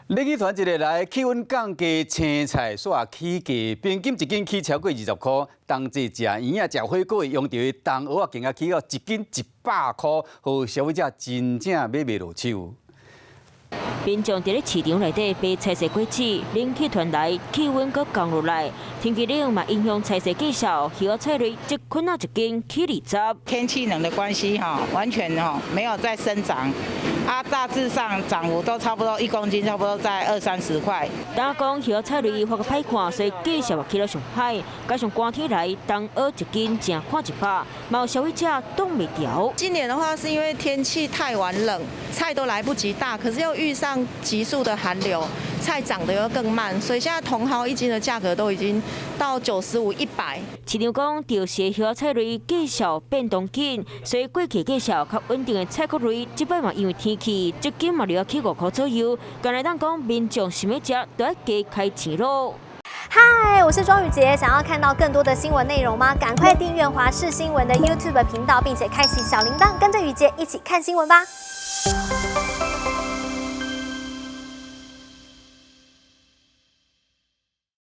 冷氣團一下來，氣溫降低，青菜煞起價，平均一斤起超過20箍。冬季食圓仔、食火鍋會用著的冬蚵仔，更加起到一斤100箍，予消費者真正買袂落手。民眾佇咧市場內底買菜色果子，冷氣團來，氣溫閣降落來，天氣冷嘛影響菜色價數，魚仔菜類這捆仔一斤起20。天氣冷的關係，哈，完全哈沒有在生長，啊，大致上漲幅都差不多1公斤，差不多在二三十塊。當講魚仔菜類發個歹看，所以價數也起了上歹，加上寒天來，冬蚵一斤正看100，嘛有消費者擋袂牢。今年的話，是因為天氣太晚冷，菜都來不及大，可是又遇上急速的寒流，菜長得又更慢，所以現在茼蒿一斤的價格都已經到95、100。市場講，著是魚仔菜類價數變動緊，所以過去價數較穩定的菜穀類，這擺嘛因為天氣，一斤嘛就要起5箍左右。敢會當講民眾想欲食，都愛加開錢囉。嗨，我是莊宇傑，想要看到更多的新聞內容嗎？趕快訂閱華視新聞的 YouTube 頻道，並且開啟小鈴鐺，跟着宇傑一起看新聞吧。